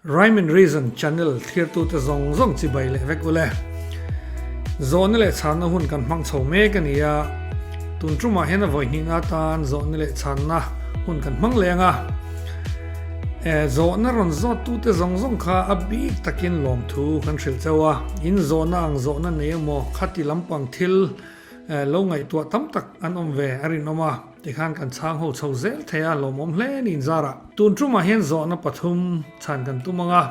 Rhyme and Reason channel thirtute zawng zawng chibai leh vek ule. Zawhna leh chhanna hun kan hmang chho mek a ni a, tun tumah hian a vawi hnihna atan zawhna leh chhanna hun kan hmang leng a. Zawhna rawn zawttute zawng zawng kha a bik takin lawmthu kan hrilh chauh a, in zawhna ang zawhna nei emaw khati lampang thil Lo ngaihtuah tam tak an awm ve a rinawm a, tikhan kan chhang ho chho zel thei a, lawmawm hle niin zarah. Tun tumah hian zawhna pathum chhan kan tum ang a,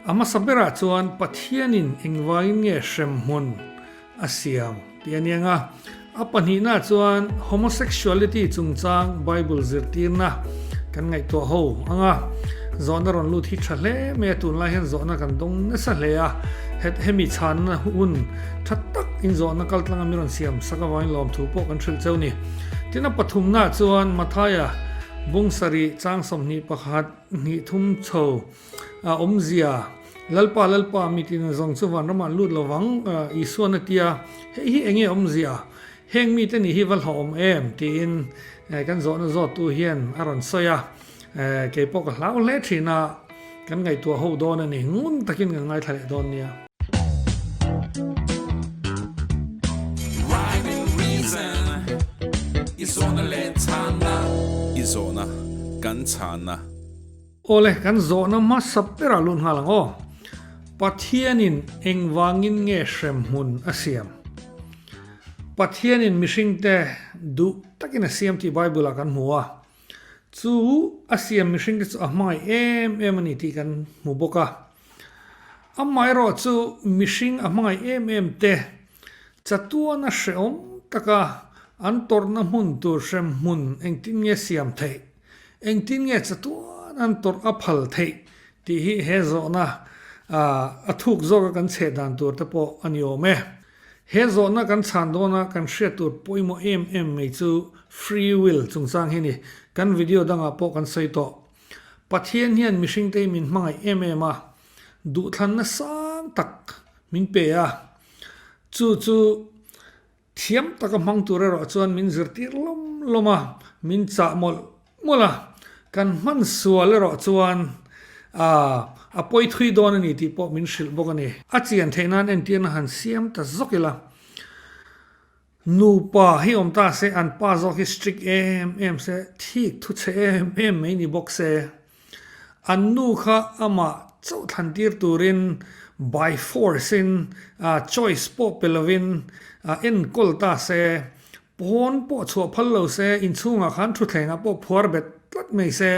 a hmasa berah chuan Pathianin engvangin nge hremhmun a siam tih a niang a, a pahnihnaah chuan homosexuality chungchang Bible zirtirna kan ngaihtuah ho ang a, zawhna rawn lut hi tha hle mai a, tunlai hian zawhna kan dawng nasa hle a, hemi chhanna hun Tha tak in zawhna kal tlanga mi rawn siam sak avangin lawmthu pawh kan hrilh cheu ni. Tin a pathumnaah chuan Mathaia bung sarih chang 21 hnih thum chho a awmzia Lalpa Lalpa mi tina zawng chu vanramah an lut lovang Isuan a tia hei hi enge awmzia heng mite nih hi va hlawhawm em tiin kan zawhna zawttu hian a rawn sawi a kei pawh ka hlau hle thin a kan ngaihtuah ho dawn a ni ngun takin kan ngaithla leh dawn nia. I zawhna kan chhanna. Awle, kan zawhna hmasa berah lut nghal ang aw. Pathianin engvangin nge hremhmun a siam? Pathianin mihringte duh takin a siam tih Bible-ah kan hmu a. Chu a siam mihringte chu a hmangaih em em a ni tih kan hmu bawk a. Amaherawh chu mihring a hmangaih em em te chatuana hrehawm taka an tawrhna hmun tur hrem hmun engtin nge siam theih, engtin nge chatuan an tawrh a phal theih tih hi he zawhna a thuk zawka kan chheh dan tur te pawh a ni awm e. He zawhna kan chhan dawna kan hriat tur pawimawh em em mai chu free will chungchang hi ni. Kan video dangah pawh kan sawi tawh. Pathian hian mihringte hi min hmangaih em em a, duhthlanna sang tak min pe a, chu chu thiam taka hmang tur erawh chuan min zirtir lawm lawm a, min chah mawlh mawlh a, kan hman sual erawh chuan a pawi thui dawn a ni tih pawh min hrilh bawk a ni. A chian theih nan entirna han siam ta zawk ila. Nupa hi awm ta se, an pa zawk hi strict em em se, thik thu chhe em em mai ni bawk se. An nu kha amah chauh thlan tir turin by force in choice pawh pe lovin enkawl ta se, pawn pawh chhuah phal lo se, inchhungah khan thutthlengah pawh phuar bet tlat mai se.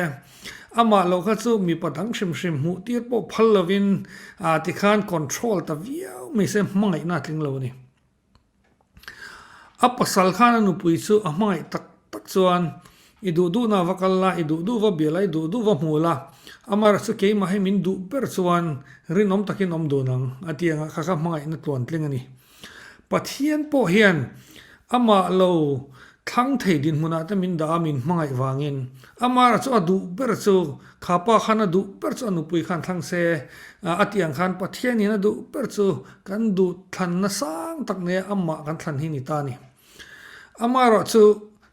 Amah lo kha chu mipa dang hrim hrim hmuh tir pawh phal lovin tikhan control ta viau mai se, hmangaihna a tling lo a ni. A pasal khan a nupui chu a hmangaih tak tak chuan, I duh duhna va kal la, i duh duh va bia la, i duh duh va hmu la, amaherawh chu keimah hi min duh ber chuan rinawm takin awm dun ang, a ti ang a, kha kha hmangaihna tluantling a ni. Pathian pawh hian amah lo thlang thei dinhmunah te min dah a, min hmangaih vangin. Amaherawh chu a duh ber chu Kha pa khan a duh ber chu a nupui khan thlang se, a tih ang khan Pathianin a duh ber chu kan duh thlanna sang tak nei a amah kan thlan hi ni ta a ni. Amaherawh chu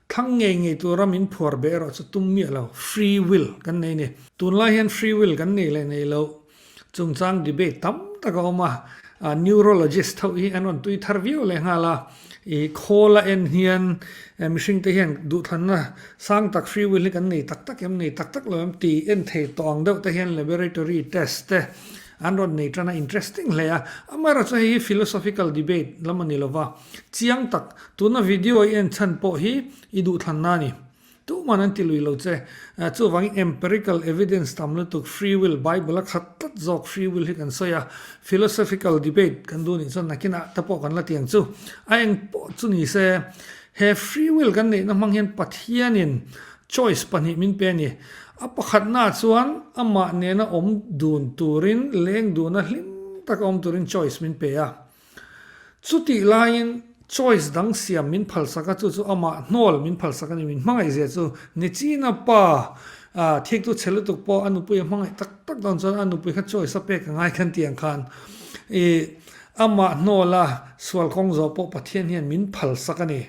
thlang ngei ngei tura min phuar beh erawh chu tum miah lo, free will kan nei a ni. Tunlai hian free will kan nei leh nei loh Chungchang debate tam tak a awm a, neurologist ho hi an rawn tui thar viau leh nghal a, i khawl a en hian mihring te hian duhthlanna sang tak free will hi kan nei tak tak em, nei tak tak lo em tih en thei tawh ang deuh te hian laboratory test te an rawn nei tan a, interesting hle a. Amaherawhchu hei hi philosophical debate lam a ni lova, chiang tak tuna video i en chhan pawh hi i duhthlanna a ni. Tuman an ti lui lo che. Chuvangin empirical evidence tam lutuk free will, Bible a khat tlat zawk free will hi kan sawi a, philosophical debate kan duh nih chuan nakinah te pawh kan la ti ang chu. A eng pawh chu ni se, he free will kan neihna hmang hian Pathianin choice pahnih min pe a ni. A pakhatnaah chuan amah nena awm dun turin, leng duna hlim taka awm turin choice min pe a. Chutih laiin choice dang siam min phalsak a, chu chu amah hnawl min phalsak a ni, min hmangaih zia chu Nichina pa thik chu chhe lutuk pawh a nupui a hmangaih tak tak dawn chuan a nupui kha choice a pek a ngai khan tih ang khan i amah hnawl a sual kawng zawh pawh Pathian hian min phalsak a ni.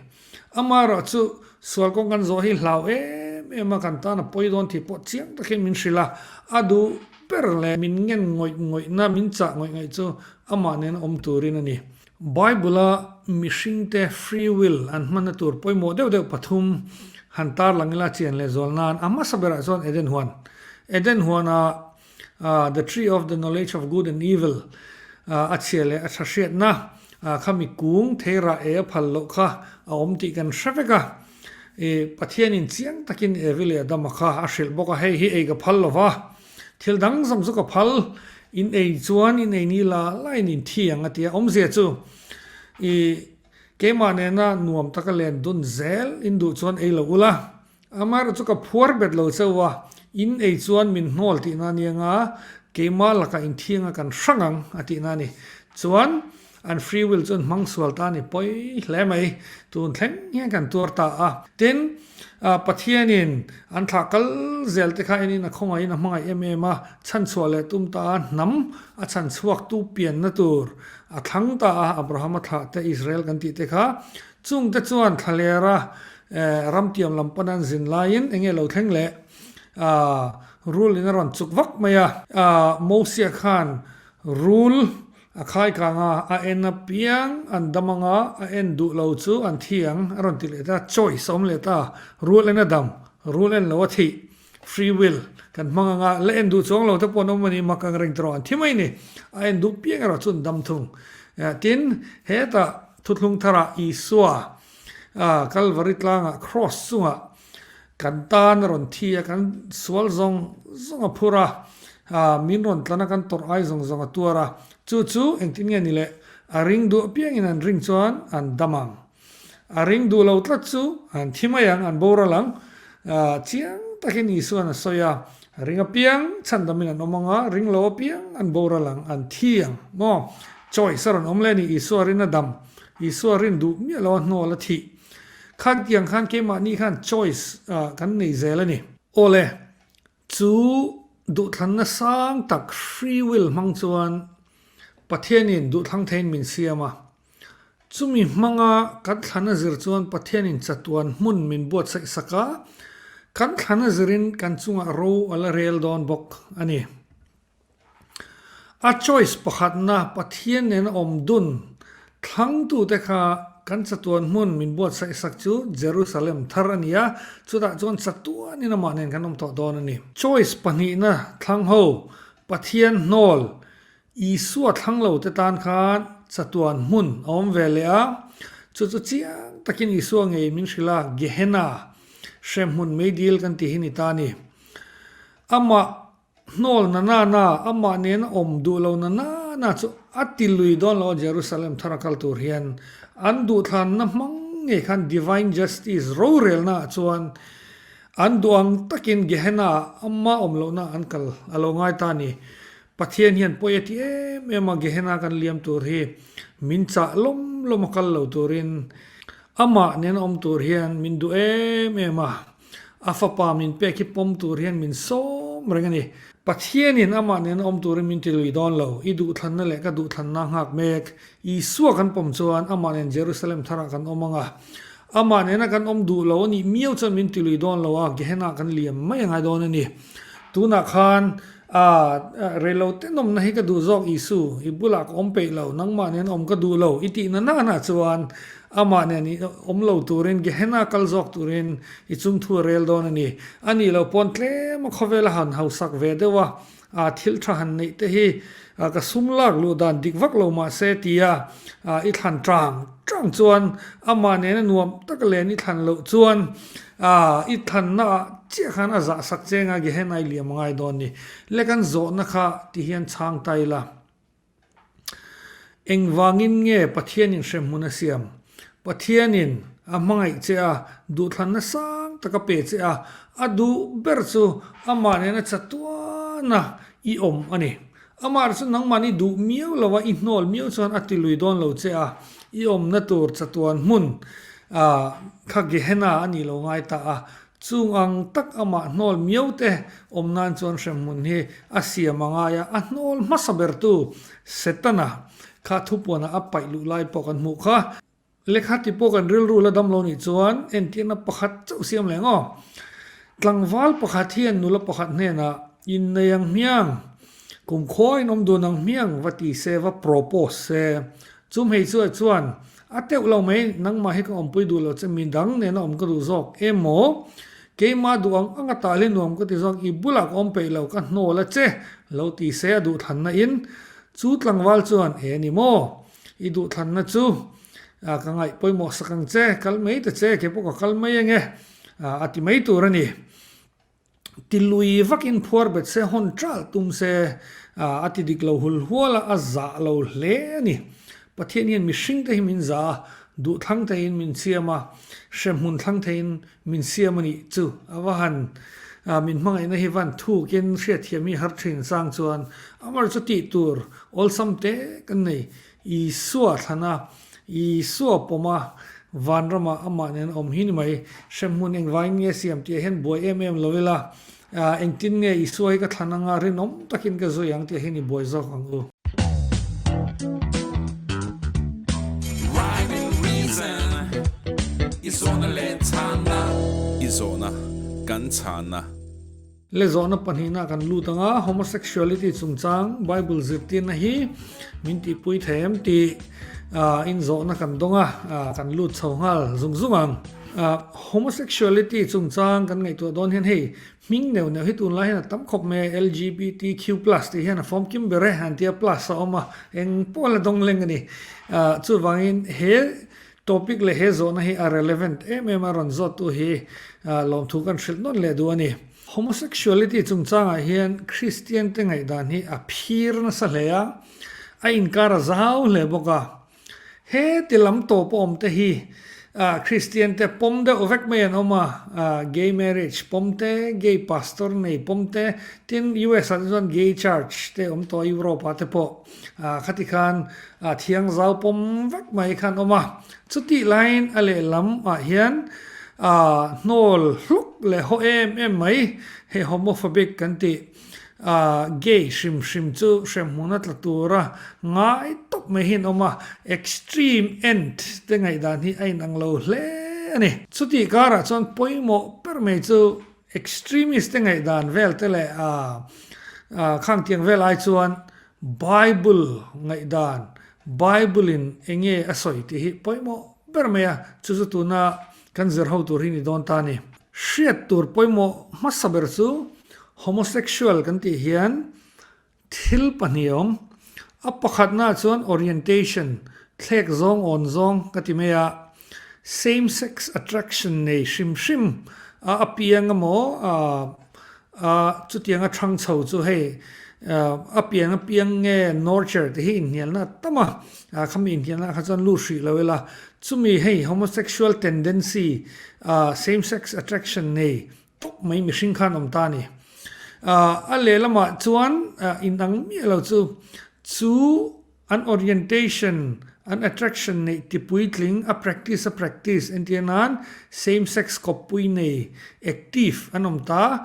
Amaherawh chu sual kawng kan zawh hi hlau em em a, kan tan a pawi dawn tih pawh chiang takin min hrilh a, a duh. ber leh min ngen ngawih ngawihna, min chah ngawih ngawih chu amah nena awm turin a ni. Bible-a mihringte free will an hmanna tur pawimawh deuh deuh pathum han tarlang ila chian leh zual nan a hmasa berah chuan Eden huan. Eden huana the tree of the knowledge of good and evil a chhia leh a tha hriatna kha mi kung theirah ei a phal loh kha a awm tih kan hre vek a. I Pathianin chiang takin Evi leh Adama kha a hrilh bawk a, hei hi ei ka phal lo va, thil dang zawng chu ka phal, in ei chuan in ei ni la la in in thi ang a ti a, awmzia chu i keimah nena nuam taka len dun zel in duh chuan ei lo ula, amaherawh chu ka phuar bet lo cheu a, in ei chuan min hnawl tihna a ni anga, keimah lakah in thi anga kan hrang ang a tihna a ni. Chuan An free will chu an hmang sual ta a ni pawi hle mai. Tun thleng hian kan tuar ta a. Tin, Pathianin an thlah kal zel te kha enin a khawngaihin a hmangaih em em a, chhanchhuah leh tum ta a, hnam a chhanchhuaktu pianna tur a thlang ta a, Abrahama thlah te Israel kan tih te kha. Chung te chuan thlalera ramtiam lam pana an zin laiin eng nge lo thleng leh rul in a rawn chuk vak mai a. Mosia khan rul A khai kang a, a en apiang an dam ang a, a en duh lo chu an thi ang, a rawn ti leh ta. Choice a awm leh ta, rul en a dam, rul en lo a thih, free will, kan hmang ang a, la en duh chuang lo te pawh an awm a ni, mak ang reng tawh an thi mai ni. A en duh piang erawh chu an dam thung. Tin, hetah thuthlung tharah Isua Kalvari tlangah cross chungah Kan tan a rawn thi a, kan sual zawng zawng a phur a, min rawn tlan a, kan tawrh ai zawng zawng a tuar a. Chu chu engtin nge ni le? A ring duh apiangin an ring chuan an dam ang. A ring duh lo tlat chu an thi mai ang, an boral ang. Chiang takin Isua'n a sawi a, a ring apiang chhandamin an awm ang a, ring lo apiang an boral ang, an thi ang. Maw? Choice a rawn awm leh a ni, Isua rin a dam, Isua rin duh miah lo a hnawl a thih. Khan tiang khan keimahni khan choice kan nei zel a ni. Awle, chu duhthlanna sang tak free will hmang chuan Pathianin duhthlang theiin min siam a. Chumi hmanga kan thlan a zir chuan Pathianin chatuan hmun min buatsaih sak a, kan thlan a zirin kan chungah ro a la rel dawn bawk a ni. A choice pakhatna Pathian nena awm dun thlangtute kha kan chatuan hmun min buatsaih sak chu Jerusalem thar a ni a, chutah chuan chatuanin amah nen kan awm tawh dawn a ni. Choice pahnihna thlang ho Pathian hnawl Isua thlang lo te tan khan chatuan hmun a awm ve leh a, chu chu chiang takin Isua ngei min hrilh a, Gehenna, hremhmun meidil kan tih hi ni ta a ni. Amah Hnawl na na na, amah nena awm duh lo na na na chu a ti lui dawn lo a Jerusalem thar a kal tur hian an duhthlanna hmang ngei khan Divine Justice rorelna ah chuan an duh ang takin Gehenna ah ama awm lohna an kal a lo ngai ta a ni. Pathian hian pawi a ti em em a Gehenna kan liam tur hi min chah lawm lawm a kal lo turin amah nena awm tur hian min duh em em a. A fapa min pek hi pawm tur hian min sawm reng a ni. Pathianin amah nena awm turin min ti lui dawn lo. I duhthlanna leh ka duhthlanna nghak mek. Isua kan pawm chuan amah nen Jerusalem tharah kan awm ang a. Amah nena kan awm duh lo a nih miau chuan min ti lui dawn lo a, Gehenna kan liam mai a ngai dawn a ni. Tunah khan a reilo tenawmna hi ka duh zawk Isu, i bulah ka awm peih lo, nangmah nen awm ka duh lo i tihna nana chuan amah nen i awm lo turin Gehenna kal zawk turin i chungthu a rel dawn a ni. A nih loh pawn tlem a khawvel a han hausak ve deuh a, a thil tha han neih te hi ka sum lak luh dan dik vak lo mah se tia i thlan tang tang chuan amah nena nuam tak len i thlan loh chuan i thlanna ah chiah khan a zah sak che nga Gehenna i liam a ngai dawn ni. Le kan zawhna kha ti hian chhang ta ila. Engvangin nge Pathianin hremhmun a siam? Pathianin a hmangaih che a, duhthlanna sang tak a pe che a, a duh ber chu amah nena chatuana i awm a ni. Amah chu nangmahni duh miau lo a, i hnawl miau chuan a ti lui dawn lo che a, i awmna tur chatuan hmun kha Gehenna a nih lo ngai ta a, Chung ang tak amah hnawl miau te awm nan chuan hremhmun hi a siam a ngai a, a hnawl hmasa bertu Setana kha thupuanah a paih luh lai pawh kan hmuh kha. Lehkha ti pawh kan rilru la dam lo nih chuan entirna pakhat chauh siam leh ngaw. Tlangval pakhat hian nula pakhat hnenah, Innei ang hmiang. Kum khuain awm dun ang hmiang va ti se, va propose se. Chu hmeichhia chuan, A teuh lo mai, nangmah hi ka awmpui duh lo che, midang nena awm ka duh zawk emaw? Keimah duh ang anga tah hi nuam ka ti zawk, i bulah ka awm peih lo, ka hnawl a che, lo ti se a duhthlanna in. Chu tlangval chuan, E ni maw? I duhthlanna chu ka ngaih pawimawh sak ang che, kal mai ta che, kei pawh ka kal mai ange, a ti mai tur a ni. Ti lui vakin phuar bet se, hawn ṭalh tum se, a ti dik lo hul hual a, a zah lo hle a ni. Pathian hian mihring te hi min zah a, duh thlang theiin min siam a, hremhmun thlang theiin min siam a nih chu a va han min hmangaihna hi van thukin hriatthiam hi har ṭhin sang chuan amar chu tih tur awlsam te kan nei. Isua thlan a, Isua pawm a, vanramah amah nen awm hi ni mai. Hremhmun engvangin nge siam tih ah hian buai em em lo ila, engtin nge Isua hi ka thlan anga rinawm takin ka zui ang tih ah hian i buai zawk ang u. Rhyme and reason, i zawhna leh chhanna. I zawhna kan chhanna. Le zawhna pahnihna kan lut ang a, homosexuality chungchang Bible zirtirna hi min tihpui thei em tih inzawhna kan dawng a, kan lut chho nghal zung zung ang. Homosexuality chungchang kan ngaihtuah dawn hian hei hming neuh neuh hi tunlai hian a tam khawp mai a, LGBTQ plus tih hian a fawm kim ber e, an tia plus a awm a, eng pawh la dawng leng a ni. Chuvangin he Topic leh he zawhna hi a relevant em em a rawn zawttu hi lawmthu kan hrilh nawn leh duh a ni. Homosexuality chungchangah hian Kristian te ngaihdan hi a phir nasa hle a, a inkar a zau hle bawk a. He ti lam tawp a awm te hi Kristian te pawm deuh vek mai an awm a, gay marriage pawm te, gay pastor nei pawm te, tin US ah te chuan gay church te awm tawh a Europe ah te pawh. Khati khan thiang zau pawm vek mai khan awm a, chutih laiin a lehlam ah hian hnawl hluk leh haw em em mai hei homophobic kan tih gay hrim hrim chu hremhmun a tla tura ngai tawp mai hi an awm a, extreme end te ngaihdan hi a inang lo hle a ni. Chutih karah chuan pawimawh ber mai chu Extremist te ngaihdan vel te leh khang tiang vel ai chuan Bible ngaihdan, Bible in enge a sawi tih hi pawimawh ber mai a, chu chu tuna kan zir ho tur hi ni dawn ta a ni. Hriat tur pawimawh hmasa ber chu homosexual kan tih hian Thil pahnih a awm. A pakhatnaah chuan orientation, thlek zawng awn zawng ka ti mai a, same sex attraction nei hrim hrim a apiang emaw a chutianga thang chho chu hei a piang apiang nge nurture te hi inhnialna a tam a, khami inhnialna ah kha chuan lut hrih lo ila, chumi hei homosexual tendency same sex attraction nei tawp mai mihring khan awm ta a ni. A lehlamah chuan inang miah lo chu chu an orientation, an attraction neih ti puitling a practice a practice entir nan same sex kawppui nei active an awm ta,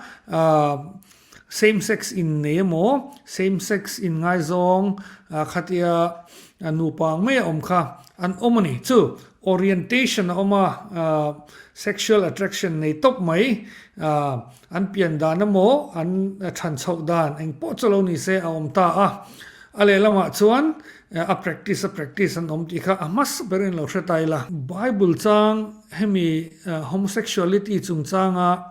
same sex innei emaw same sex inngaizawng khatia nupa ang mai a awm kha an awm a ni. Chu Orientation a awm a, sexual attraction nei tawp mai, an pian dan emaw an than chhoh dan eng pawh chu lo ni se a awm ta a. A lehlamah chuan a practice a practice an awm tih kha a hmasa berin lo hre ta ila. Bible chang hemi homosexuality chungchanga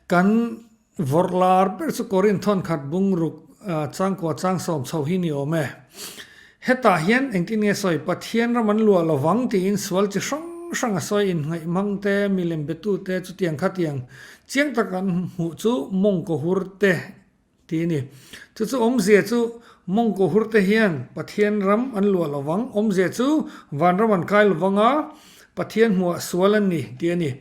Kan vawrh lar ber chu Korinth thawn khat bungruk changkua changsawm chho hi ni awm e. Hetah hian engtin nge sawi Pathian ram an luah lovang tiin sual chi hrang hrang a sawi inngaih hmang te, milem betu te chutiang khatiang chiang tak an hmuh chu mawngkaw hur te Ti a ni. Chu chu awmzia chu Mongko hurte hian Pathian ram an luah lo vang. Awmzia chu vanram an kai lo vang a, Pathian hmuah sual an ni ti a ni.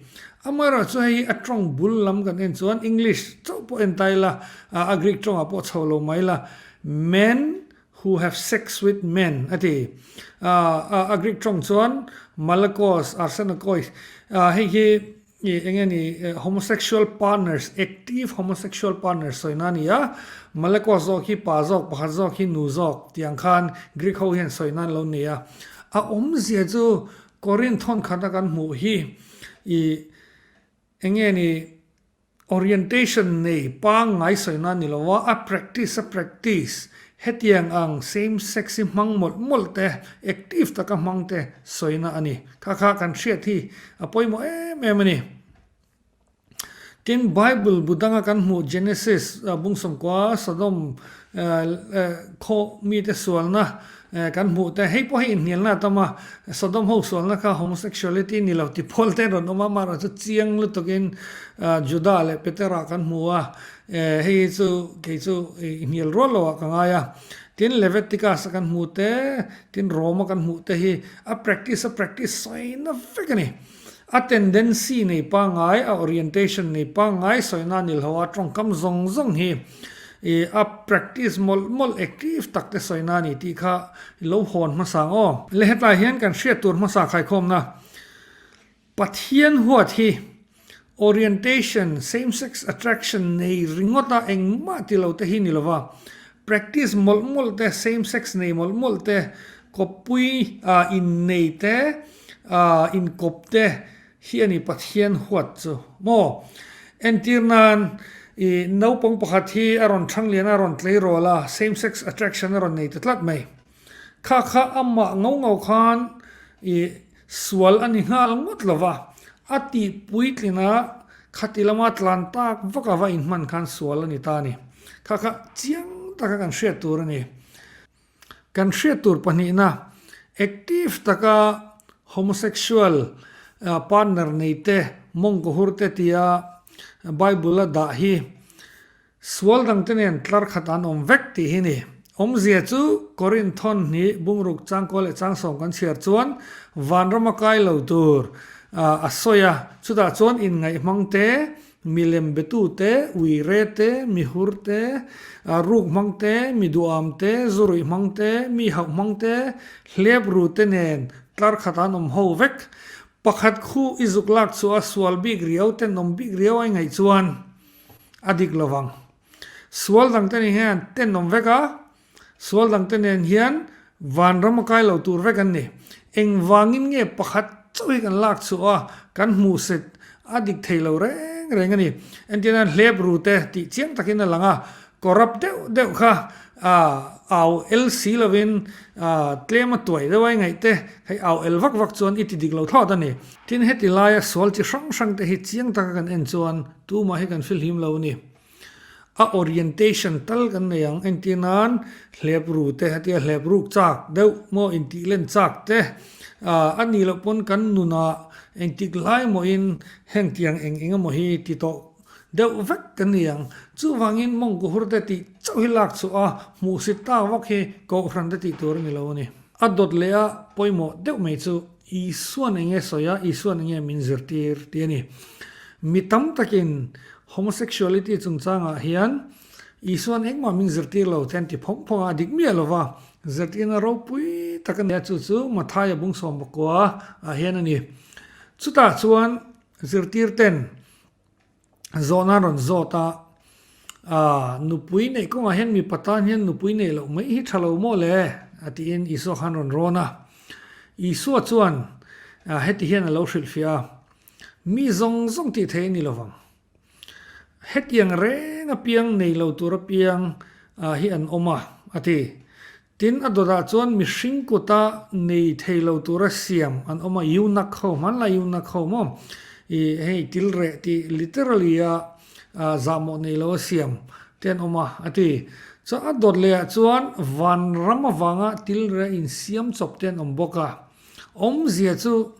Amaherawh chu hei hi a tawng bul lam kan en chuan English chauh pawh en ta ila, a Greek tawngah pawh chho lo mai ila, men who have sex with men a ti. A Greek tawng chuan malakos, arsenokoi, hei hi I eng nge ni homosexual partners, active homosexual partners sawi na a ni a, Malekos zawk hi pa zawk, pakhat zawk hi nu zawk tih ang khan Greek ho hian sawi nan lo nei a. A awmzia chu Korinth thawn khata kan hmuh hi i eng nge ni. Orientation nei pangngai sawina ni lo a, a practice a practice hetiang ang same sex hi hmang mawlh mawlh te, active taka hmang te sawina a ni. Kha kha kan hriat hi a pawimawh em em a ni. Tin, Bible bu danga kan hmuh Genesis bungsawmkua Sodom khaw mite sualna kan hmuh te, hei pawh hi inhnialna a tam a, Sodom ho sualna kha homosexuality ni lo ti pawl te an rawn awm a, amaherawh chu chiang lutukin Juda leh Petera kan hmu a, hei hi chu kei chu inhnial rual loah ka ngai a. Tin, Leviticus a kan hmuh te, tin Rome a kan hmuh te hi a practice a practice sawina vek a ni. A tendency nei pangngai, a orientation nei pangngai sawina a nilho a, tawngkam zawng zawng hi i a practice mawlh mawlh active tak te sawina a ni tih kha i lo hawn hmasa ang aw. Le hetlai hian kan hriat tur hmasa khaikhawmna Pathian huat hi orientation, same sex attraction nei ringawt a engmah ti lo te hi ni lova, practice mawlh mawlh te, same sex nei mawlh mawlh te, kawppui ah innei te, ah inkawp te hi a ni Pathian huat chu maw? Entir nan i naupang pakhat hi a rawn thang lian a, a rawn tleirawl a, same sex attraction a rawn nei ta tlat mai. Kha kha amah ngau ngau khan i sual a ni nghal ngawt lo va, a tih puitlin a khati lama tlan tak vak a va inhman khan sual a ni ta a ni. Kha kha chiang taka kan hriat tur a ni. Kan hriat tur pahnihna, active taka homosexual partner nei te, mawngkaw hur te tia Bible a dah hi Sual dangte nen tlar khat an awm vek tih hi ni. Awmzia chu Korinth thawn hnih bungruk changkaw leh changsawm kan chhiar chuan vanram a kai lo tur a sawi a, chutah chuan inngaih hmang te, milem betu te, uire te, mihur te, ruk hmang te, mi duham te, zuruih hmang te, mi hauh hmang te, hlep ru te nen tlar khat an awm ho vek. Pakhat khu i zuk lak chu a sual bik riau tenawm bik riau a ingaih chuan A dik lo vang. Sual dangte nen hian an tenawm vek a, sual dangte nen hian vanram a kai lo tur vek an ni. Engvangin nge pakhat chauh hi kan lak chhuah a, kan hmuh set a dik thei lo reng reng a ni. Entirna hian hlep ru te tih chiang takin a lang a, corrupt deuh deuh kha au el si lovin tlem a tuai deuh a i ngaih te, hei au el vak vak chuan i ti dik lo thlawt a ni. Tin, heti laia sual chi hrang hrang te hi chiang taka kan en chuan tumah hi kan filhim lo a ni. A orientation tal kan nei ang, entir nan hlep ru te, hetia hlep ruk chak deuh maw intih len chak te a nih loh pawn kan nunah engtik lai mawhin heng tiang eng eng emaw hi ti tawh deuh vek kan ni ang. Chuvangin mawngkaw hur te tih chauh hi lak chhuah a, hmuhsit tak vak hi kohhran te tih tur a ni lo a ni. A dawt leh a pawimawh deuh mai chu Isuan eng nge sawi a, Isuan eng nge min zirtir tih a ni. Mi tam takin homosexuality chungchangah hian Isuan engmah min zirtir lo te an ti phawng phawng a, a dik miah lo va, zirtirna ropui tak a ni a, chu chu Mathaia bungsawm pakua ah hian a ni. Chutah chuan zirtir ten Zawhna an rawn zawt a, Aaa, nupui neih kawngah hian mipa tan hian nupui neih loh mai hi tha lo maw le? a tiin Isua khan rawn rawn a. Isua chuan heti hian a lo hrilhfiah a, Mi zawng zawng tih theih a ni lo vang. Hetiang reng apiang nei lo tur apiang hi an awm a, a ti. Tin, a dawtah chuan mihring kuta nei thei lo tura siam an awm a, eunuch ho, hmanlai eunuch ho maw? I hei til reh tih literally a zahmawh nei lo a siam te an awm a, a ti. Chuan a dawt lehah chuan vanram avanga til reh insiam chawp te an awm bawk a. Awmzia chu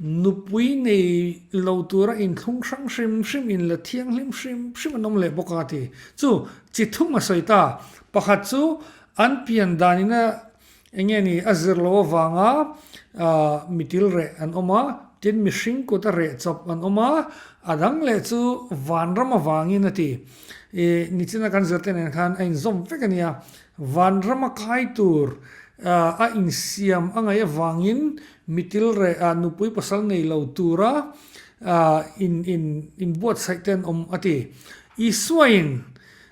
nupui nei lo tura inthlung hrang hrim hrim in la thianghlim hrim hrim an awm leh bawk a ti. Chu chi thum a sawi ta. Pakhat chu an pian danin a eng nge ni a zir lo avanga mi til reh an awm a, tin mihring kut a reh chawp an awm a, a dang leh chu vanram avangin a ti. I nichina kan zirte nen khan a inzawm vek a nia. Vanram a kai tur a insiam a ngaih avangin mitil reh ah nupui pasal nei lo tura in in inbuatsaih te an awm a ti. Isuain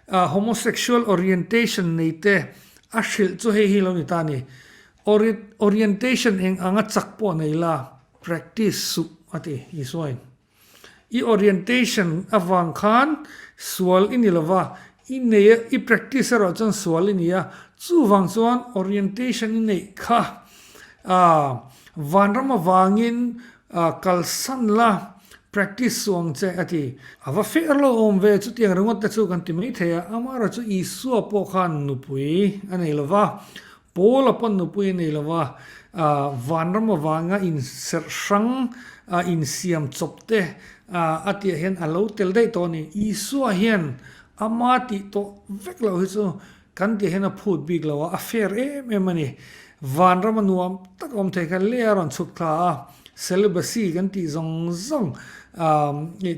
homosexual orientation nei te a hrilh chu hei hi lo ni ta a ni. Orientation eng anga chak pawh nei la practice suh a ti Isuain. I orientation avang khan sual i ni lo va, i nei a, i practice erawh chuan sual i ni a, chuvang chuan orientation i neih kha vanram avangin kalsan la practice suh ang che a ti. A va fer lo awm ve chutiang ringawt te chu kan ti mai thei a, amaherawhchu Isua pawh khan nupui a nei lo va, Paula pawn nupui a nei lo va, vanram avanga inserh hrang, insiam chawp te a tihah hian a lo tel daih tawh a ni. Isua hian ama tih tawh vek loh hi chu kan tihah hian a phut bik lo a, a fair em em a ni. Vanram a nuam tak a awm thei kha lei a rawn chhuk thla a, celibacy kan tih zawng zawng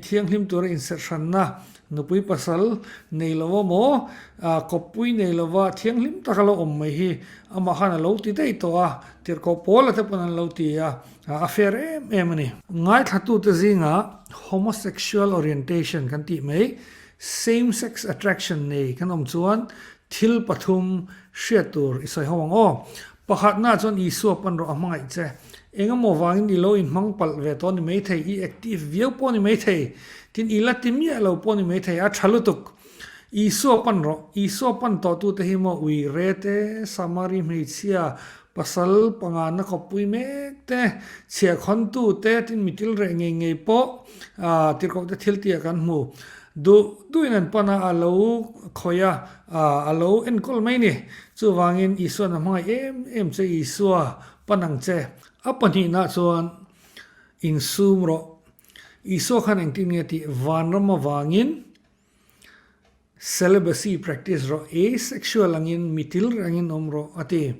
thianghlim tura inserh hranna Nupui pasal nei lo a maw, kawppui nei lo va thianghlim taka lo awm mai hi amah khan a lo ti daih tawh a, tirhkoh Paula te pawn an lo ti a, a fair em em a ni. Ngaithlatute zingah homosexual orientation kan tih mai, same sex attraction nei kan awm chuan thil pathum hriat tur i sawi ho ang aw. Pakhatnaah chuan Isua pan rawh a hmangaih che. Engemaw vangin i lo inhmang palh ve tawh a ni maithei, i active viau pawh a ni maithei, tin i la ti miah lo pawh a ni maithei, a tha lutuk. Isua pan rawh, Isua pan tawhtute hi maw ui re te, Samari hmeichhia, pasal pangana khawppui mek te, chhiahkhawntu te, tin mitil reh ngei ngei pawh tirhkoh te thil tihah kan hmu. Duh duhin an pan a, a lo khawih a, a lo enkawl mai ni. Chuvangin Isua'n a hmangaih em em che, Isua pan ang che. A pahnihna chuan insum rawh. Isua khan engtin nge tih vanram avangin celibacy practice rawh, asexual angin mitil rengin awm rawh a ti.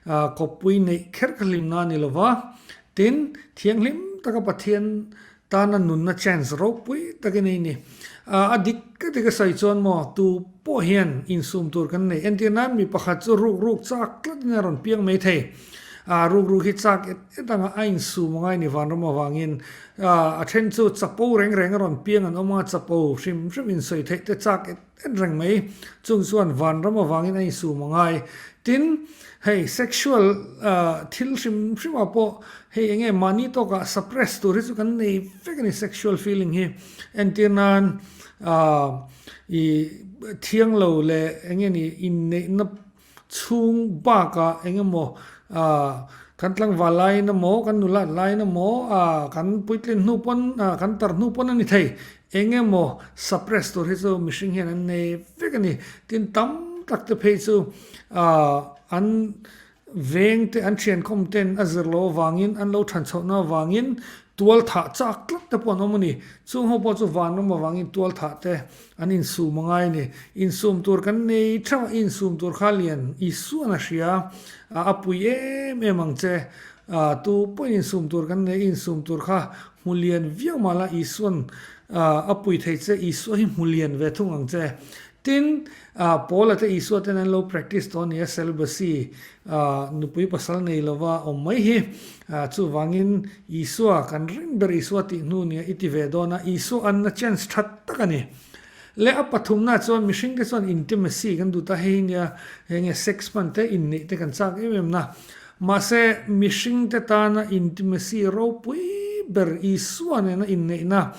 Kawppui neih kher kha hlimna a ni lova, tin thianghlim taka Pathian Tana nunna chance ropui tak i nei ni. A dik ka dik a sawi chuan maw, tu pawh hian insum tur kan nei. Entir nan mi pakhat chu ruk ruk chak tlat in a rawn piang mai thei. A ruk ruk hi chak et et anga a insum angai ni vanram avangin. A then chu chapo reng reng a rawn piang an awm anga chapo hrim hrim insawi theih te chak et En reng mai, chung chuan vanram avangin a insum a ngai. Tin, hei sexual thil hrim hrimah pawh hei eng nge mahni tawkah suppress tur hi chu kan nei vek a ni sexual feeling hi. Entir nan i thiang lo leh eng nge ni inneihna Chhung bakah eng emaw kan tlangval laiin emaw, kan nulat laiin emaw, kan puitlin hnu pawn, kan tar hnu pawn a ni thei. Eng emaw suppress tur hi chu mihring hian an nei vek a ni. Tin, tam tak te phei chu an veng te, an thiankhawm ten a zir lo avangin, an lo than chhohna avangin tual thah chak tlat te pawh an awm a ni. Chung ho pawh chu vanram avangin tual thah te An insum a ngai a ni. Insum tur kan nei theuh a, i insum tur kha lian Isuan a hria a, a pui em em ang che. Tu pawhin insum tur kan nei, i insum tur kha hmu lian viau mah la Isuan a pui thei che, Isua hi hmu lian ve thung ang che. Tin, Paula te Isua ten an lo practice tawh a ni a, celibacy, nupui pasal nei lova awm mai hi. Chuvangin Isua kan ring ber Isua tih hnu nia i ti ve dawn a, Isua anna chance that tak a ni. Leh a pathumna chuan mihring te chuan intimacy kan duh ta, hei hi nia heng nge sex hman te inneih te kan chak em em na. Mahse mihring te tana intimacy ropui ber Isua nena inneihna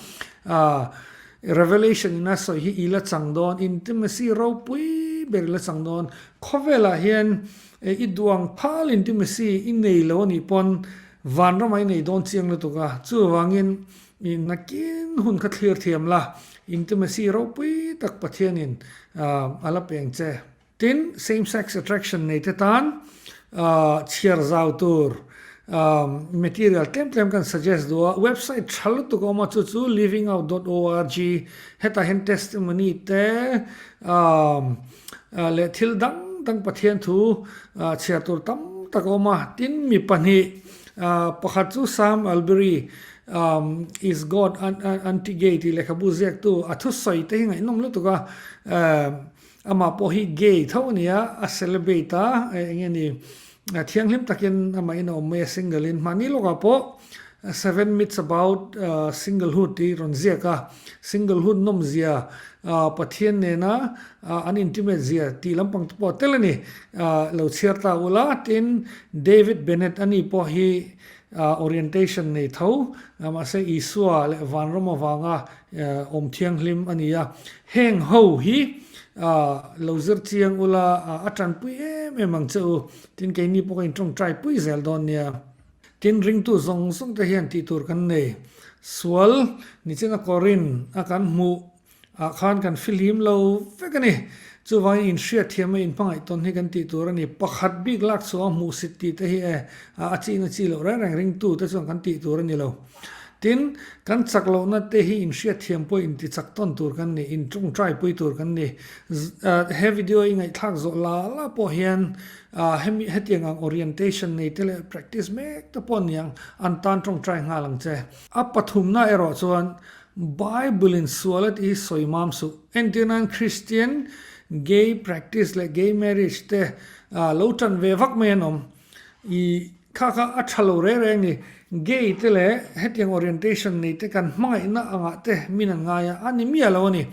Revelation in a sawi hi i la chang dawn, intimacy ropui ber i la chang dawn. Khawvelah hian i duang phal intimacy i nei lo a nih pawn vanramah i nei dawn chiang lutuk a, chuvangin i nakin hun kha thlir thiam la, intimacy ropui tak Pathianin a la peng che. Tin, same sex attraction nei te tan chhiar zau tur material tlem tlem kan suggest duh a, website tha lutuk a awm a chu chu livingout dot org hetah hian testimony te leh thil dang dang Pathian thu chhiar tur tam tak a awm a. Tin, mi pahnih pakhat chu Sam Allberry Is God Anti-Gay tih lehkhabu ziaktu a thusawi te hi ngaihnawm lutuk a. Amah pawh hi gay tho a ni a, a celibate a, eng nge ni, thianghlim takin amah in a awm mai a, single in. Mahni lawkah pawh Seven Myths About Singlehood tih rawn ziak a, singlehood nawmzia, Pathian nena an intimate zia tih lampang te pawh a tel a ni, lo chhiar ta ula. Tin, David Bennett a ni pawh hi. Orientation nei tho, mahse Isua leh Vanram avanga awm thianghlim a ni a. Heng ho hi lo zir chiang ula a tanpui em em ang che u. Tin, keini pawh ka intawngtai pui zel dawn nia. Tin, ringtu zawng zawng te hian tih tur kan nei. Sual nichina Korin a kan hmuh ah khan kan fihlim lo vek a ni. Chuvangin inhriatthiam a inhmangaih tawn hi kan tih tur a ni. Pakhat bik lak chhuah a hmuhsit tih te hi e a chi in a chi loh reng reng ringtu te chuan kan tih tur a ni lo. Tin, kan chak lohna te hi inhriatthiam pawh intichak tawn tur kan ni, intawngtai pui tur kan ni. He video i ngaihthlak zawh la la pawh hian hemi hetiang ang orientation nei te leh practice mek te pawh niang an tan tawngtai nghal ang che. A pathumna erawh chuan Bible in sual a tih hi sawi mam suh. Entir nan Christian gay practice leh gay marriage te lo tan ve vak mai an awm. I kha kha a tha lo reng reng ni. Gay te leh hetiang orientation nei te kan hmangaihna angah te min an ngai a, a ni miah lo a ni.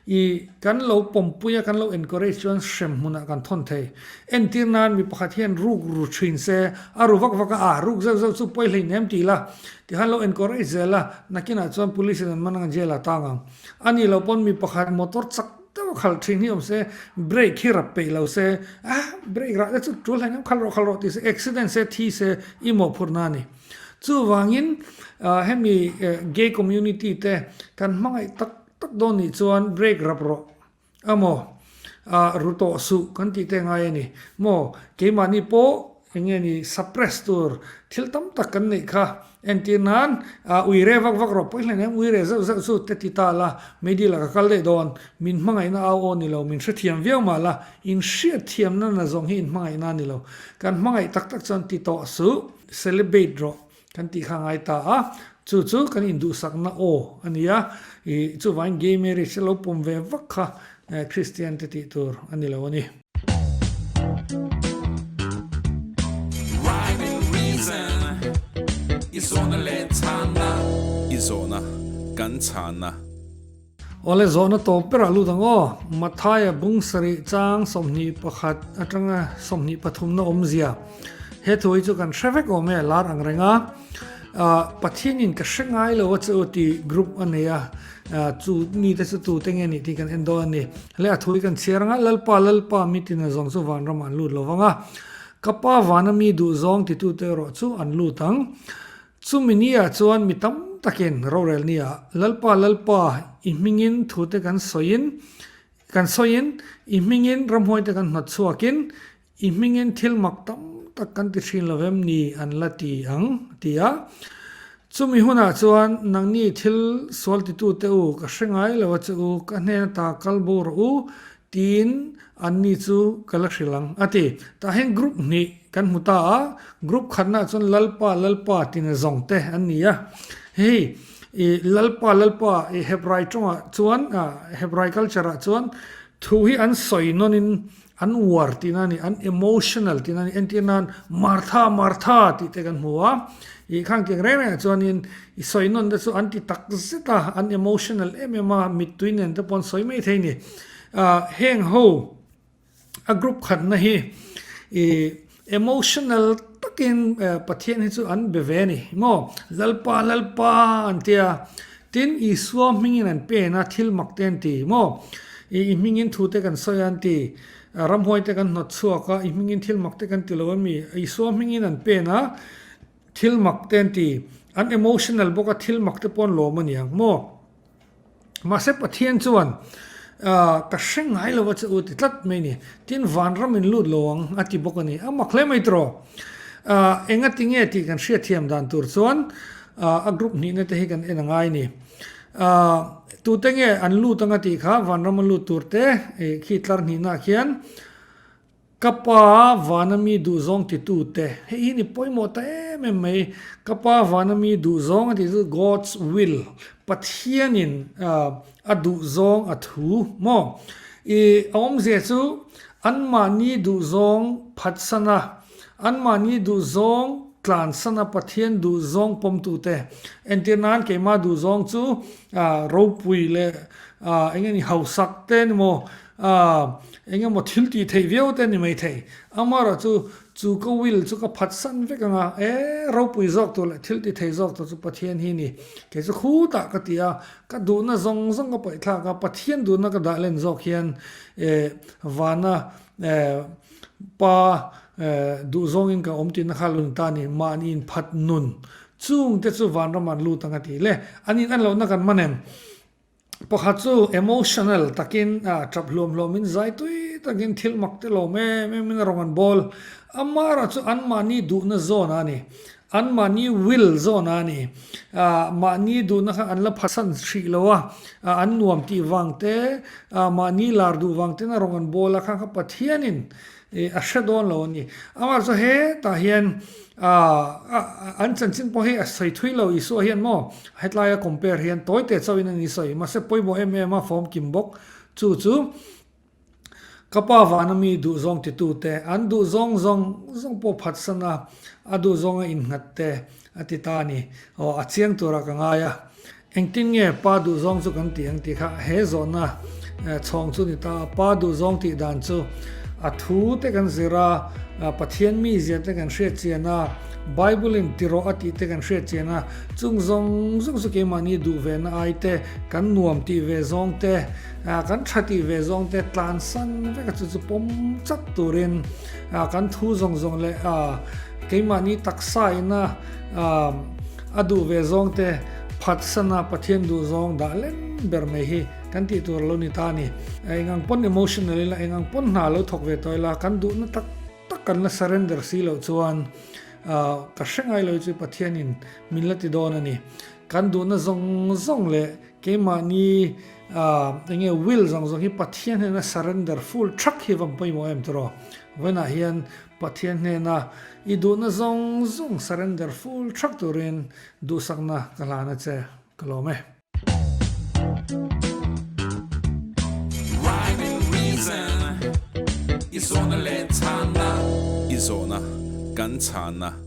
I kan lo pawmpui a, kan lo encourage chuan hrem hmunah kan thawn thei. Entir nan mi pakhat hian ruk ru thin se, a ru vak vak a, ah ruk zeuh zeuh chu pawi hleinem ti la, tikhan lo encourage zel a, nakinah chuan police in an man ang a jail ah tang ang. A nih loh pawn mi pakhat motor chak deuh a khalh thin hi awm se, brake hi rap peih lo se, ah brake rah te chu tul hleinem khalh rawh khalh rawh ti se, accident se thi se i mawhphurhna a ni. Chuvangin hemi gay community te kan hmangaih tak Tak dawn nih chuan break rap rawh a maw? Ah ru tawh suh kan tih te ngai a ni maw? Keimahni pawh eng nge ni suppress tur thil tam tak kan neih kha entir nan ah ui re vak vak rawh pawi hlen em ui re zeuh zeuh chu te ti ta la meidil ah ka kal daih dawn min hmangaihna au aw ni lo min hrethiam viau mah la in hriatthiamna na zawng hi in hmangaihna a ni lo kan hmangaih tak tak chuan ti tawh suh celebrate rawh Kan tih kha ngai ta a, chu chu kan induhsakna aw a ni a, ih chuvangin gay marriage lo pawm ve vak kha Christian te tih tur a ni lo a ni. I zawhna leh chhanna. I zawhna kan chhanna. Awle zawhna tawp berah lut ang aw. Mathaia bung sarih chang 21 atanga 23 na awmzia. He thu hi chu kan hre vek awm e lar ang reng a. Pathianin ka hre ngai lo a che u tih group a nei a. Chu mite chu tute nge nih tih kan en dawn a ni. Le a thu hi kan chhiar ang a, Lalpa Lalpa mitin a zawng chu vanramah an lut lo vang a. Ka pa vana mi duhzawng titute erawh chu an lut ang. Chumi niah chuan mi tam takin rorel niah, Lalpa, Lalpa, i hmingin thute kan sawiin, kan sawiin, i hmingin ramhuaite kan hnawt chhuakin, i hmingin thil mak tam tak kan ti thin lo vem ni an la ti ang, a ti a. Chumi hunah chuan nangni thil sual titute u, ka hre ngai lo a che u, ka hnen ata kal bo rawh u, tiin anni chu ka la hrilh ang, a ti. Tah hian group hnih kan hmu ta a, group khatnaah chuan Lalpa, Lalpa tina zawng te an ni a. Hei i Lalpa, Lalpa i Hebrai tawngah chuan, Hebrai culture ah chuan thu hi an sawi nawnin an uar tihna a ni, an emotional tihna a ni. Entir nan Martha, Martha tih te kan hmu a, i khang tiang reng rengah chuanin i sawi nawn te chu an ti tak zet a, an emotional em em a, mittui nen te pawh an sawi mai thei a ni. Heng ho a group khatna hi i emotional takin Pathian hi chu an be ve a ni maw? Lalpa, Lalpa an ti a, tin Isua hmingin an pen a, thil mak te an ti maw? I hmingin thu te kan sawi a an ti, ramhuai te kan hnawt chhuak a, i hmingin thil mak te kan ti lo a mi? Isua hmingin an pen a, thil mak te an ti, an emotional bawk a, thil mak te pawh an lawm a niang maw? Mahse Pathian chuan ka hre ngai lo a che u ti tlat mai ni. Tin vanram in lut lo ang a ti bawk a ni. A mak hle mai tawh. Enga ti nge tih kan hriatthiam dan tur chuan a group hnihna te hi kan en a ngai ni. Tute nge an lut anga tih kha vanram a lut tur te khi tlar hnihna ah khian Ka pa vana mi duhzawng titute, hei hi ni pawimawh ta em em mai, ka pa vana mi duhzawng a tih chu God's will, Pathianin a duhzawng a thu maw? I a awmzia chu anmahni duhzawng phatsana, anmahni duhzawng tlansana Pathian duhzawng pawmtute, entir nan keimah duhzawng chu ropui leh eng nge ni hausak te ni maw? Aaa, eng emaw thil tih theih viau te a ni maithei. Amaherawh chu, chu ka will chu ka phatsan vek ang a, e, ropui zawk tur leh thil ti thei zawk tur chu Pathian hi a ni. Kei chu khutah ka ti a, ka duhna zawng zawng ka paih thlak a, Pathian duhna ka dah len zawk hian, e, vana, e, pa, e, duh zawngin ka awm tihna kha lo ni ta a ni. Mahni inphat nun chung te chu vanram an lut ang a ti le. An in an lohna kan man em? Pakhat chu emotional takin tap hluam hluamin zai tui takin thil mak te lawm em em in a rawn an bawl. Amara chu anmahni duhna zawn a ni. Anmahni will zawn a ni. Mahni duhna kha an la phasan hrih lo a, an nuam tih vang te, mahni lar duh vang ten a rawn an bawl a, kha kha Pathianin a hre dawn lo a ni. Amah chu hetah hian an chanchin pawh hi a sawi thui lo Isua hian maw hetlaia compare hian tawi te chauhin a ni sawi mahse pawimawh em em a fawm kim bawk chu chu ka pa vana mi duhzawng titu te an duhzawng zawng zawng pawh phatsan a a duhzawnga innghat te a ti ta a ni. Aw a chiang turah ka ngai a. Engtin nge pa duhzawng chu kan tih ang tih kha he zawhna chhawng chu ni ta a. Pa duhzawng tih dan chu a thu te kan zir a, Pathian mizia te kan hriat chian a, Bible in ti rawh a tih te kan hriat chian a, chung zawng zawng chu keimahni duh ve na ai te, kan nuam tih ve zawng te, kan tha tih ve zawng te tlansan vek a chu chu pawm chat turin kan thu zawng zawng leh keimahni taksa ina a duh ve zawng te phatsana Pathian duh zawng dah lem ber mai hi kan tih tur a lo ni ta a ni. Eng ang pawn emotional ila, eng ang pawn hna lo thawk ve tawh ila, kan duhna tak tak kan la surrender si loh chuan ka hre ngai lo hi chu Pathianin min la ti dawn a ni. Kan duhna zawng zawng leh keimahni eng nge will zawng zawng hi Pathian hnena surrender full thak hi va pawimawh em tiraw? Vawiinah hian Pathian hnena i duhna zawng zawng surrender full thak turin duhsakna ka hlan a che, ka lawm e. Rhyme and reason, I zawhna leh chhanna. I zawhna kan chhanna.